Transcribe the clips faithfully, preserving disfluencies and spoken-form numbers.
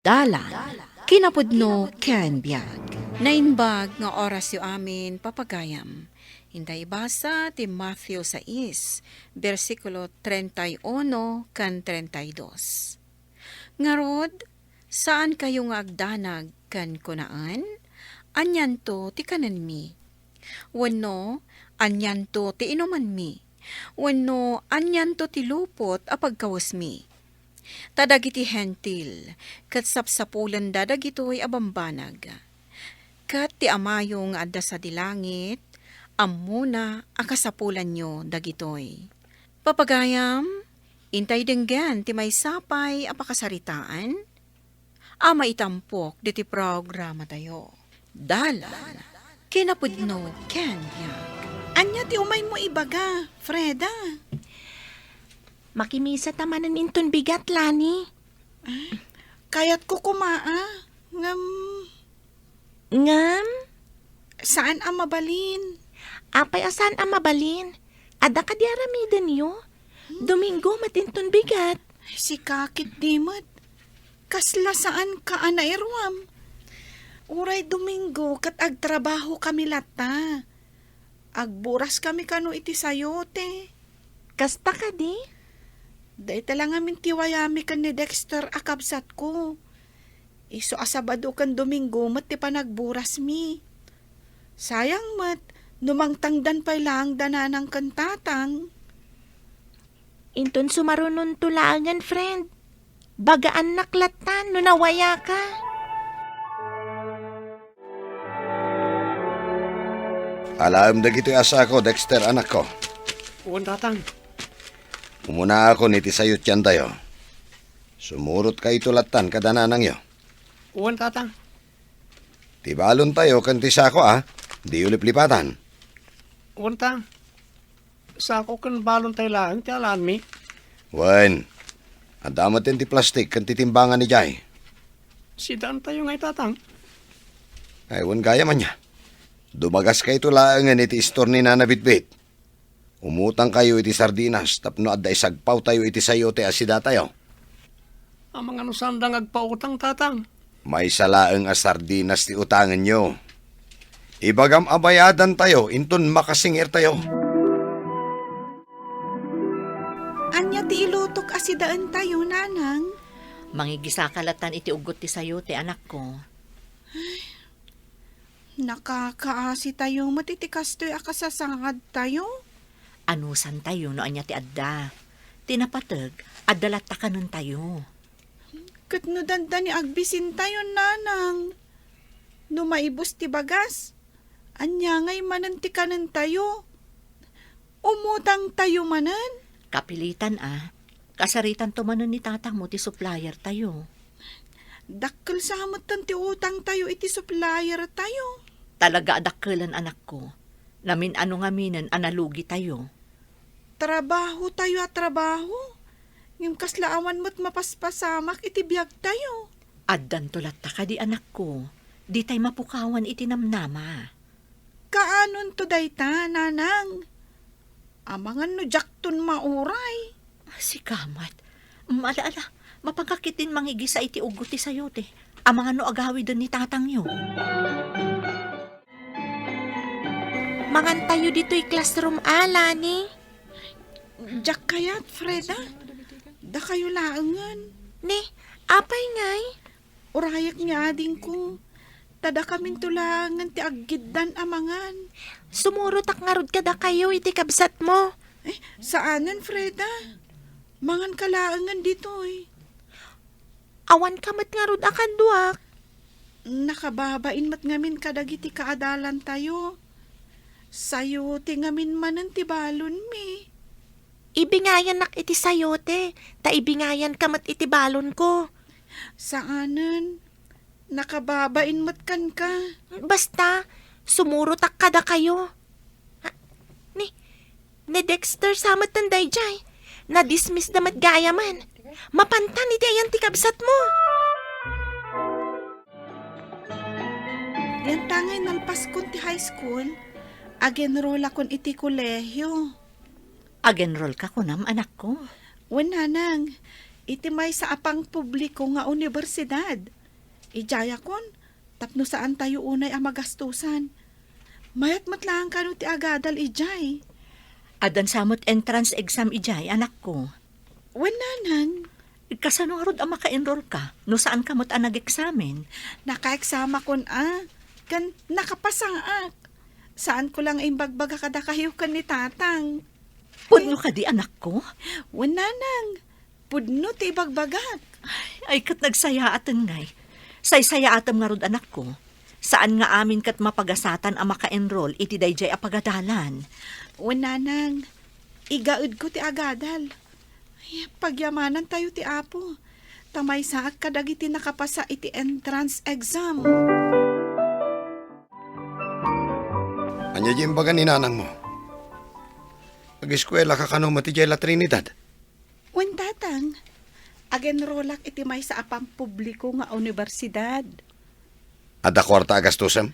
Dalan, kinapudno ken biag. Naimbag nga orasyo amin, papagayam. Intay ibasa ti Matthew sais, bersikulo treinta y uno ken treinta y dos. Ngarud, saankayo nga agdanag ken kunaen, "Anianto ti kanenmi?" Wenno, "Anianto ti inumanmi?" Wenno, "Anianto ti lupot a pagkawesmi?" Ta dagiti Hentil ket sapsapulenda dagitoy a bambanag. Ket ti Amayo nga adda sadi langit, ammona a kasapulanyo dagitoy. Papagayam, intay denggen ti maysa pay a pakasaritaan a maitampok diti programatayo. Dalan, kinapudno ken biag. Ania ti umaymo ibaga, Freda? Makimisa ta manen inton bigat, Lani. Ah, kayatko koma, ah. Ngem, Ngem? Saan a mabalin. Apay a saan a mabalin? Adda kadi aramidenyo? Domingo met inton bigat. Sika ketdi met. Kasla saanka a nairuam. Uray Domingo ket agtrabahokami latta. Agburaskami kano iti sayote. Kasta kadi? Dayta la ngamin ti wayami ken ni Dexter a kabsatko. Isu a Sabado ken Domingo met ti panagburasmi. Sayang met, no mangtangdan pay laeng da nanang ken tatang. Inton sumarunonto laengen, friend. Bagaannak latta no nawayaka. Alaem dagitoy a sako, Dexter, anakko. Wen, tatang. Umunaakon iti sayo ti antayo. Sumurotkayto lattan kada nanangyo. Wen, tatang. Ti balontayo ken ti sako, a, diyo liplipatan. Wen, tang. Sako ken balontay laeng ti alaenmi. Wen, adda metten ti plastik ken ti timbangan idiay. Sidaentayo ngay, tatang. Ay, wen gayam ania. Dumagaskayto laengen iti istor ni Nana Bitbit. Umutangkayo iti sardinas tapno adda isagpawtayo iti sayote a sidatayo. Amangan no saanda nga agpautang, tatang. Maysa laeng a sardinas ti utangenyo. Ibagam a bayadantayo inton makasingirtayo. Ania ti ilutok a sidaentayo, nanang? Mangigisaka lattan iti uggot ti sayote, anakko. Nakaakaasitayo met iti kastoy a kasasaadtayo. Anusantayo no ania ti adda. Ti napateg, adda latta kanentayo. Ket no dandani agbisintayo, nanang, no maibus ti bagas, ania ngay manen ti kanentayo? Umutangtayo manen? Kapilitan a. Kasaritanto manen ni tatangmo ti suppliertayo. Dakkel sa metten ti utangtayo iti suppliertayo. Talaga a dakkelen, anakko. Namin-ano ngaminen a nalugitayo. Trabahotayo a trabaho. Ngem kasla awan met mapaspasamak iti biagtayo. Addanto latta kadi, anakko. Ditay mapukawan iti namnama. Kaanonto dayta, nanang? Amangan no diakton mauray. Sika met. Ala, ala, mapanka ketdin mangigisa iti uggot ti sayote. Amangan no agawiden ni tatangyo. Mangantayo ditoy classroom a, Lani. Diak kayat, Freda. Dakayo laengen. Ni, apay ngay? Urayek nga adingko, ta dakaminto laengen ti aggiddan a mangan. Sumurotak ngarud kadakayo iti kabsatmo. Eh, saanen, Freda. Manganka laengen ditoy. Awanka met ngarud a kaduak. Nakababain met ngamin kadagiti kaadalantayo. Sayote ngamin manen ti balonmi. Ibingayannak iti sayote, ta ibingayanka met iti balonko. Saanen, nakababain met kenka. Basta, sumurotak kadakayo. Ha? Ni, ni Dexter sa metten daydiay. Nadismissda met gayamen. Mapantan iti ayan ti kabsatmo. Dianta ngay nalpaskon ti high school, ag-enrollakon iti kolehio. Ag-enrollka kunam, anakko? Wen, nanang. iti maysa a pangpubliko nga universidad. Idiayakon, tapno saantayo unay a magastusan. Mayat met laeng kano ti agadal idiay. Addan sa met entrance exam idiay, anakko. Wen, nanang. Kasano ngarud a maka-enroll ka no saan ka met a nag-eksamen? Naka-eksamakon a, ken nakapasaak. Saanko la nga imbagbaga kadakayo ken ni tatang. Pudno kadi, anakko? Wen, nanang. Pudno ti ibagbagak. Ay, ket nagsayaaten ngay. Saysayaatem ngarud, anakko. Saan nga amin ket mapagasatan a maka-enroll iti daydiay a pagadalan. Wen, nanang, igaedko ti agadal. Ay, pagyamanantayo ti Apo, ta maysaak kadagiti nakapasa iti entrance exam. Ania ti imbaga ni nanangmo? Ageskuela ka kano met idiay La Trinidad? Wen, tatang, agenrolak iti maysa a pampubliko nga universidad. Adda kuarta a gastusem?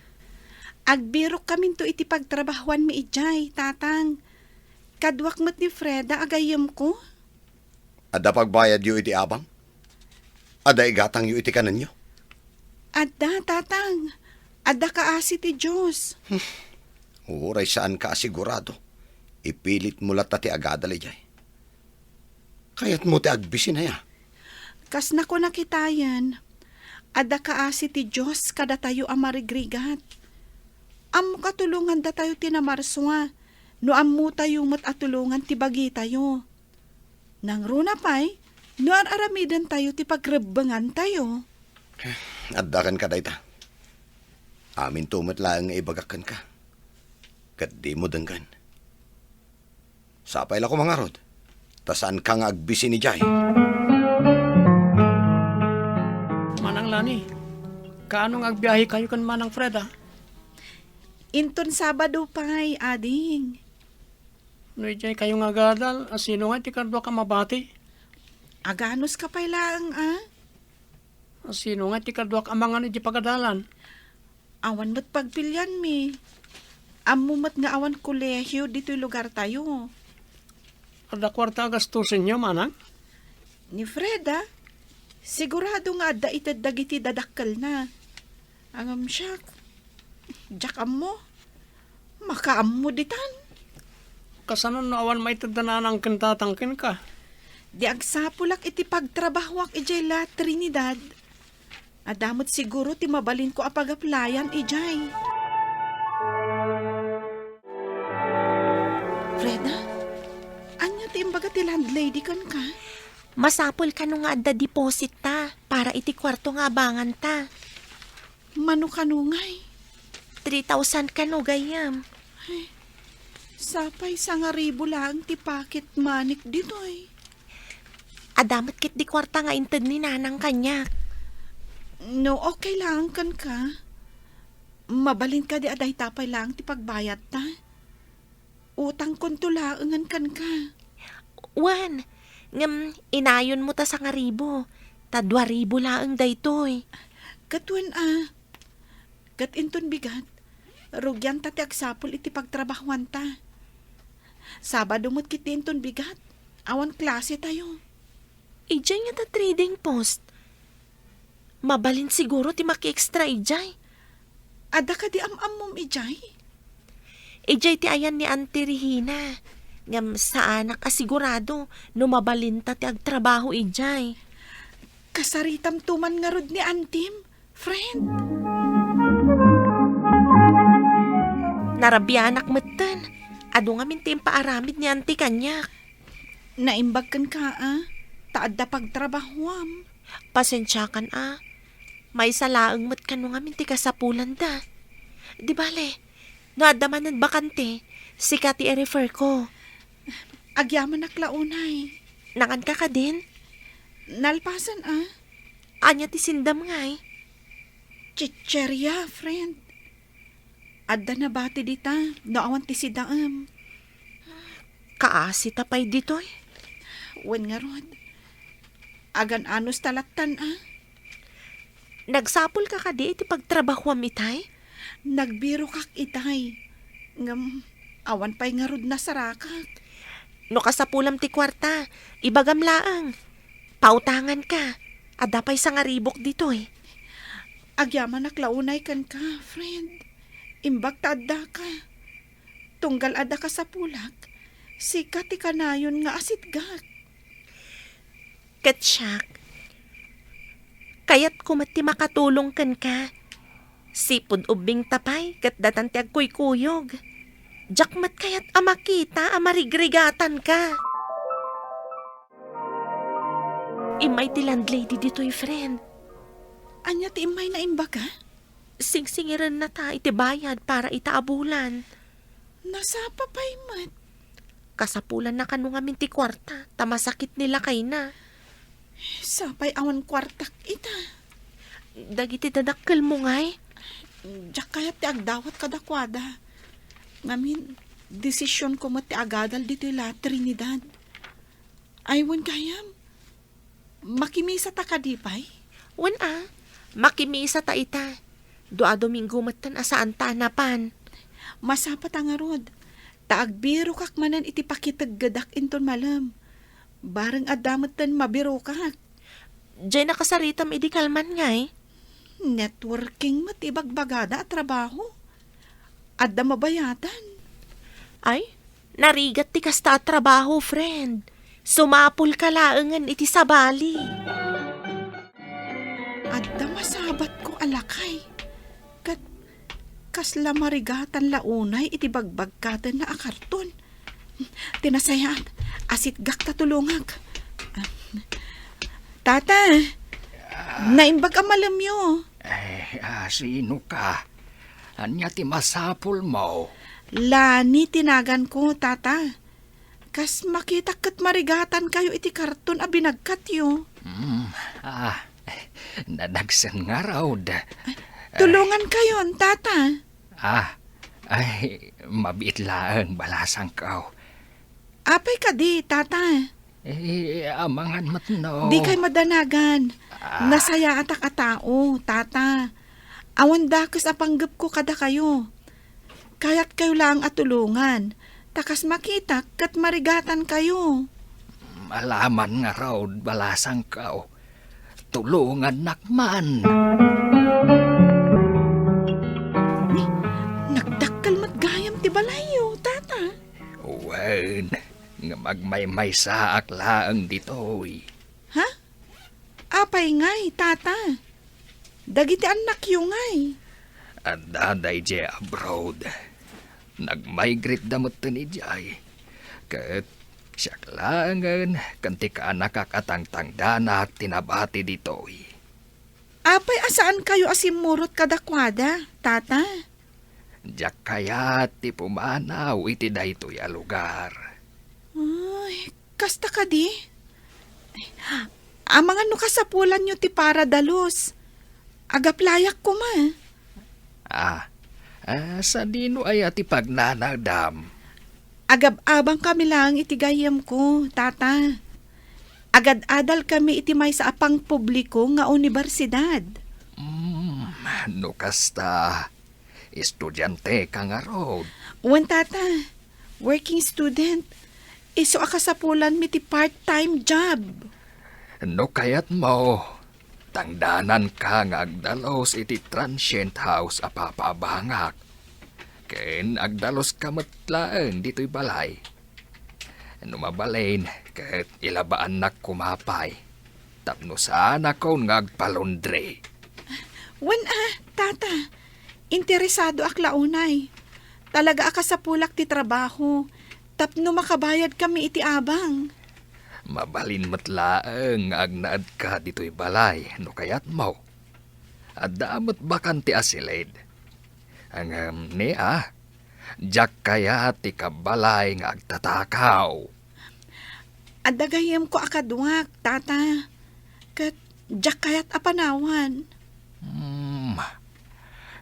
Agbirokkaminto iti pagtrabahuanmi idiay, tatang. Kaduak met ni Freda a gayyemko. Adda pagbayadyo iti abang? Adda igatangyo iti kanenyo? Adda, tatang. Adda kaasi ti Dios. Uray saanka a sigurado, ipilitmo latta ti agadal idiay. Kayatmo ti agbisina, ya? Kas nakuna kitayen, adda kaasi ti Dios kadatayo a marigrigat. Ammok a tulongandatayo ti namarsua no ammotayo met a tulongan ti bagitayo. Nangruna pay no ar-aramidentayo ti pagrebbengantayo. Adda kenka dayta. Aminto met laeng nga ibagak kenka, ket dimo denggen. Sapay la koma ngarud, ta saanka nga agbisin idiay. Manang Lani, kaano nga agbiahekayo ken Manang Freda? Inton Sabado pay, ading. No idiay kayo nga agadal, a sino nga ti kaduak a mabati? Aganuska pay laeng, a? A sino nga ti kaduak a mangan iti pagadalan? Awan met pagpilianmi. Ammo met nga awan kolehio ditoy lugartayo. Adda kuarta a gastusenyo, manang? Ni Freda, sigurado nga adda ited dagiti dadakkelna. Ngem siak, diak ammo. Makaammo ditan. Kasano no awan maited da nanang ken tatang kenka? Di agsapulak iti pagtrabahoak idiay La Trinidad. Adda met siguro ti mabalinko a pag-applyan idiay. Freda, ania ti imbaga ti landlady kenka? Masapul kano nga adda deposit ta para iti kuarto nga abanganta. Mano kano ngay? Three thousand kano, gayyem. Ay, sapay sangaribu laeng ti pocket money ditoy. Adda met ketdi kuarta nga inted ni nanang kaniak. No okay laeng kenka, mabalin kadi a dayta pay laeng ti pagbayadta? Utangkonto laengen kenka. Wen, ngem inayonmo ta sangaribu, ta dua ribu laeng daytoy. Ket wen a, ket inton bigat, rugianta ti agsapul iti pagtrabahuanta. Sabado met ketdi inton bigat, awan klasetayo. Idiay ngata Trading Post. Mabalin siguro ti maki-extra idiay. Adda kadi am-ammom idiay? Idiay ti ayan ni Auntie Regina. Ngem saanak a sigurado no mabalinta ti agtrabaho idiay. Kasaritamto man ngarud ni Antim, friend. Narabianak metten. Adu ngamin ti impaaramid ni Auntie kaniak. Naimbag kenka a, ta adda pagtrabahoam. Pasensiakan a. Maysa laeng met kano ngamin ti kasapulanda. Di bale, no adda manen bakante, sika ti i-refer ko. Agyamanak la unay. Nanganka kadin? Nalpasan a. Ania ti sindam ngay? Chicheria, friend. Adda nabati dita, no awan ti sidaem. Kaasita pay ditoy? Wen ngarud, agan-anos ta lattan a. Nagsapulka kadi iti pagtrabahuam itay? Nagbirokak itay. Ngem, awan pay ngarud nasarakak. No kasapulam ti kuarta, ibagam laeng. Pautanganka. Adda pay sangaribok ditoy. Agyamanak la unay kenka, friend. Imbag ta addaka. Tunggal adda kasapulak, sika ti kanayon nga asitgak. Ket siak, kayatko met ti makatulong kenka. Sipud ubbingta pay ket datan ti agkuykuyog. Diak met kayat a makita a marigrigatanka. Immay ti landlady ditoy, friend. Ania ti immayna imbaga? Singsingirennata iti bayad para ita a bulan. Nasapa pay met. Kasapulanna kano ngamin ti kuarta, ta masakit ni lakayna. Sapay awan kuartak ita. Dagiti dadakkelmo ngay? Diak kayat ti agdawat kadakuada. Ngamin, desisionko met ti agadal ditoy la Trinidad. Ay, wen gayam, makimisata kadi pay? Wen a, makimisata ita. Dua a Domingo metten a saanta a napan. Masapata ngarud, ta agbirokak manen iti pakiteggedak inton malem. Bareng adda metten mabirokak. Diay nakasaritam idi kalman ngay? Networking met ti ibagbagada a trabaho. Adda mabayatan. Ay, narigat ti kasta a trabaho, friend. Sumapulka laengen iti sabali. Adda masabatko a lakay. Ket kasla marigatan la unay iti bagbagkatenna a karton. Ti nasayaat, asitgak ta tulongak. Tata, naimbag a malemyo. Ay, a, sino ka? Ania ti masapulmo? Lani ti naganko, Tata. Kas makitak ket marigatankayo iti karton a binagkatyo. Hmm, ah, nadagsen ngarud. Tulongankayon, Tata. Ah, ay, mabiit laeng, balasangko. Apay kadi, Tata? Eh, amangan met no. Dikay madanagan. Ah. Nasayaatak a tao, Tata. Awan dakes a panggepko kadakayo. Kayatkayo laeng a tulongan, ta kas makitak ket marigatankayo. Alaman ngarud, balasangko. Tulongannak man. Ni, nagdakkel met gayam ti balayyo, Tata. Wen, ngem agmaymaysaak laeng ditoy. Ha? Apay ngay, Tata? Dagiti annakyo ngay? Adda daydiay abroad. Nagmigrate da metten idiay. Ket siak laengen ken ti kaanakak a tangtangdanak ti nabati ditoy. Apay a saankayo a simmurot kadakuada, Tata? Diak kayat ti pumanaw iti daytoy a lugar. Ay, kasta kadi? Amangan no kasapulanyo ti para dalus. Agaplayak koma. Ah, ah, sadino aya ti pagnanadam? Agab-abangkami laeng iti gayyemko, Tata. Agad-adalkami iti maysa a pangpubliko nga unibersidad. Mm, no kasta, estudianteka ngarud? Wen, Tata. Working student. Isu a kasapulanmi ti part-time job. No kayatmo, tangdananka nga agdalus iti transient house a papaabangak. Ken agdaluska met laeng ditoy balay. No mabalin, ket ilabaannak koma pay tapno saanakon nga agpalaundry. Wen a, Tata. Interesadoak la unay. Talaga a kasapulak ti trabaho tapno makabayadkami iti abang. Mabalin met laeng nga agnaedka ditoy balay no kayatmo. Adda met bakante a silid. Ngem ni a, diak kayat ti kabalay nga agtatakaw. Adda gayyemko a kaduak, Tata. Ket diak kayat a panawan. Hmm.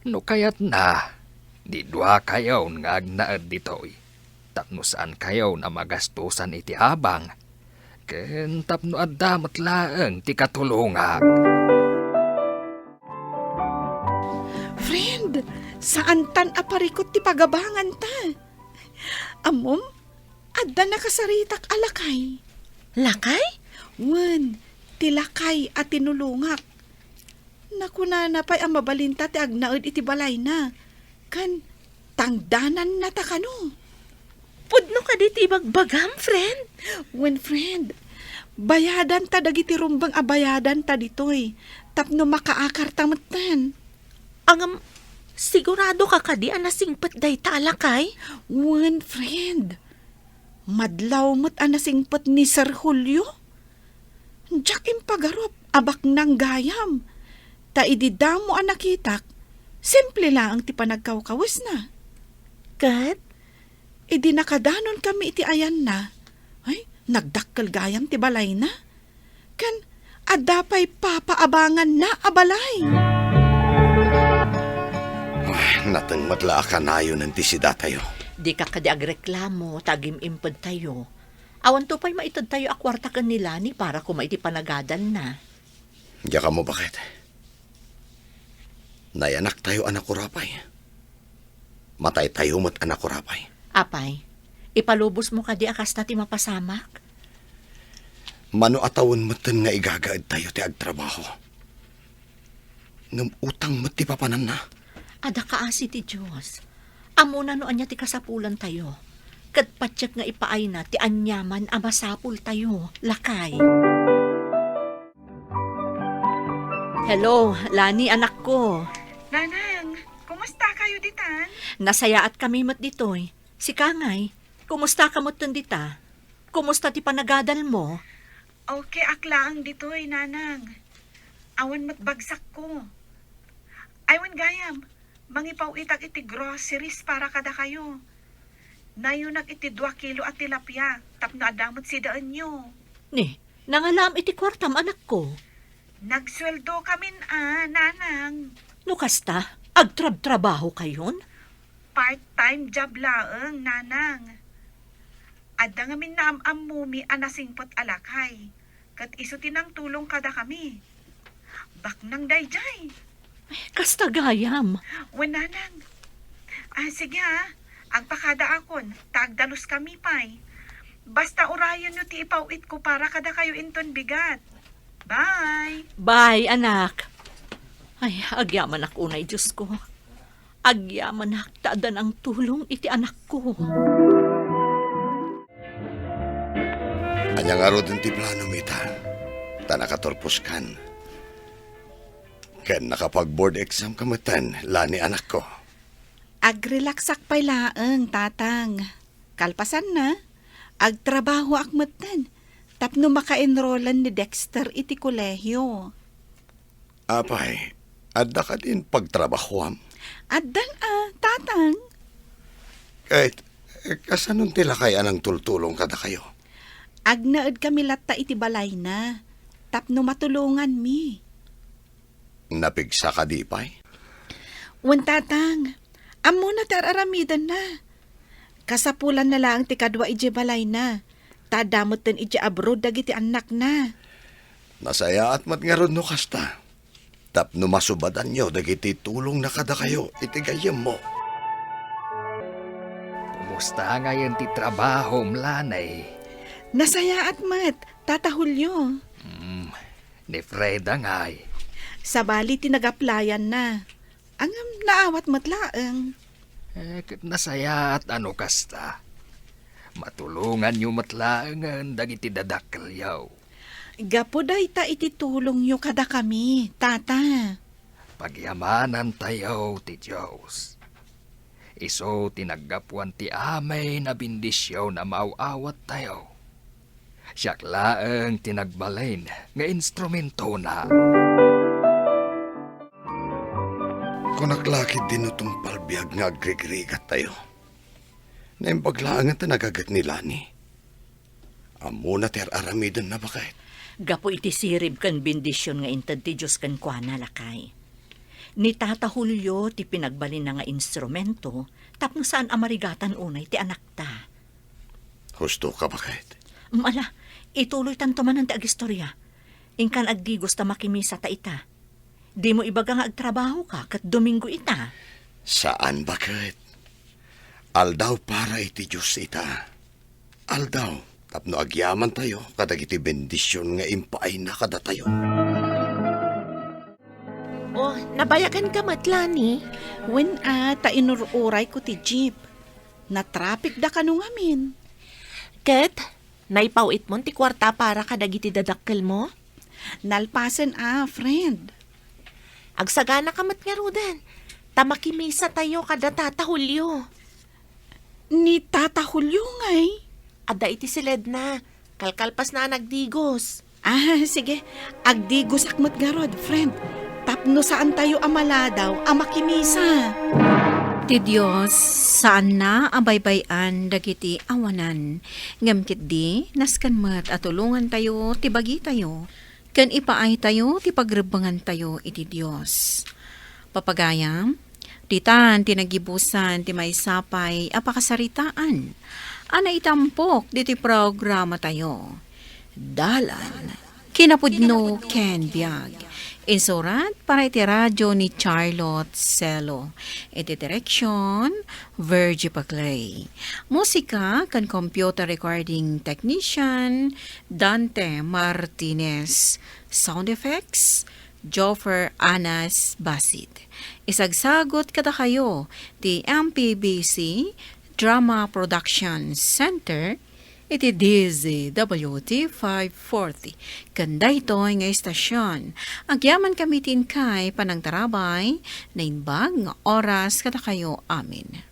No kayatna, di duakayon nga agnaed ditoy. Tapno saankayon a magastusan iti abang, ken tapno adda met laeng ti katulongak. Friend, saantan a parikut ti pagabanganta. Ammom, adda nakasaritak a lakay. Lakay? Wen, ti lakay a tinulongak. Nakunana pay a mabalinta ti agnaed iti balayna, ken tangdanannata kano. Pudno kadi ti ibagbagam, friend? Wen, friend. Bayadanta dagiti rumbeng a bayadanta ditoy, tapno makaakarta metten. Ngem, sigurado ka kadi a nasingpet dayta a lakay? Wen, friend. Madlaw met a nasingpet ni Sir Julio. Diak impagarup a baknang gayam. Ta idi damo a nakitak, simple laeng ti panagkawkawesna. Ket? Idi nakadanon kami iti ayanna, ay, nagdakkel gayam ti balayna. Ken adda pay papaabanganna a balay. Ah, nateng met la a kanayonen ti sidatayo. Dika kadi agreklamo ta agim-impedtayo. Awanto pay maitedtayo a kuarta ken ni Lani para koma iti panagadalna. Diak ammo baket. Nayanaktayo a nakurapay. Mataytayo met a nakurapay. Apay, ipalubosmo kadi a kasta ti mapasamak? Mano a tawen metten nga igagaedtayo ti agtrabaho. Ngem utang met ti papananna. Adda kaasi ti Dios. Ammona no ania ti kasapulantayo. Ket patiek nga ipaayna ti aniaman a masapultayo, lakay. Hello, Lani, anakko. Nanang, kumusta kayo ditan? Nasayaat kami met ditoy. Sika ngay, kumusta ka metten dita? Kumusta ti panagadal mo? Okay ak laeng ditoy, Nanang. Awan met bagsakko. Ay, wen gayam, mangipaw-itak iti groceries para kadakayo. Nayonak iti dua kilo a tilapia tapno adda met sidaenyo. Ni, nangalaam iti kuartam, anakko? Nagsueldo kamin a, Nanang. No kasta, agtrabtrabaho kayon? Part-time job laeng, Nanang. Adda ngamin naam-ammomi a nasingpet a lakay, ket isu ti nangtulong kadakami. Baknang daydiay. Ay, kasta gayam. Wen, Nanang. Ah, sige, ah. Agpakadaakon, ta agdaluskami pay. Basta urayenyo ti ipaw-itko para kadakayo inton bigat. Bye! Bye, anak. Ay, agyamanak unay, Diosko. Agyamanak ta adda nangtulong iti anakko. Ania ngaruden ti planom ita? Ta nakaturposkan. Ken nakapag-board exam ka metten, Lani, anakko. Agrelaxak pay laeng, Tatang. Kalpasanna, agtrabahoak metten tapno maka-enrollan ni Dexter iti kolehio. Apay, adda kadin pagtrabahoam? Addan a, Tatang. Ket, kasanon ti lakay a nangtultulong kadakayo? Agnaed kami latta iti balayna, tapno matulonganmi. Napigsa kadi pay? Wen, Tatang. Ammona ti ar-aramidenna. Kasapulanna laeng ti kadua idiay balayna, ta adda metten idiay abroad dagiti annakna. Nasayaat met ngarud no kasta, tapno masubadanyo dagiti tulongna kadakayo iti gayyemmo. Kumusta ngayen ti trabahom, Lani? Nasayaat met, Tata Julio. Hmm, ni Freda ngay? Sabali ti nag-applyan-na. Ngem naawat met laeng. Eh, ket nasayaat a no kasta. Matulonganyo met laengen dagiti dadakkelyo. Gapu dayta iti tulongyo kadakami, Tata. Pagyamanantayo ti Dios. Isu ti naggapuan ti amin a bendision a maaw-awattayo. Siak laeng ti nagbalin nga instrumentona. Kunak la ketdi no tungpal biag nga agrigrigattayo. Naimbag laeng ta nagaget ni Lani. Ammona ti ar-aramidenna, baket. Gapu iti sirib ken bendision nga inted ti Dios kenkuana, lakay. Ni Tata Julio ti pinagbalinna nga instrumento tapno saan a marigatan unay ti anakta. Husto ka, baket. Ala, ituloytanto manen ti agistorya. Inkan agdigos ta makimisa ta ita. Dimo ibaga nga agtrabaho ka ket Domingo ita. Saan, baket. Aldaw para iti Dios ita. Aldaw tapno agyamantayo kadagiti bendision nga impaayna kadatayo. Oh, nabayagan ka met, Lani? Wen a, ta inur-uray ko ti jeep. Natrapik da kano ngamin. Ket, naipaw-itmon ti kuarta para kadagiti dadakkelmo? Nalpasen a, friend. Agsagana ka met ngaruden, ta makimisa tayo kada Tata Julio. Ni Tata Julio ngay? Adda iti siledna. Kalkalpasna a nagdigos. Ah, sige. Agdigosak met garud, friend. Tapno saan tayo a maladaw a makimisa. Ti Dios, saanna a baybay-an dagiti awanan. Ngem ketdi, nasken met a tulongantayo ti bagitayo. Ken ipaaytayo ti pagrebbengantayo iti Dios. Papagayam, ditan ti nagibusan ti maysa pay a pakasaritaan a naitampok ditoy programatayo. Dalan, kinapudno ken biag. Insurat para iti radyo ni Charlotte Celo. Iti direksyon, Virgie Paclay. Musika ken computer recording technician, Dante Martinez. Sound effects, Joffer Anas Basit. Isagsagut kadakayo ti M P B C Drama Production Center iti D Z W T five forty. Ken daytoy nga istasion, agyaman kami ti inkay panangtarabay, naimbag nga oras kadakayo amin.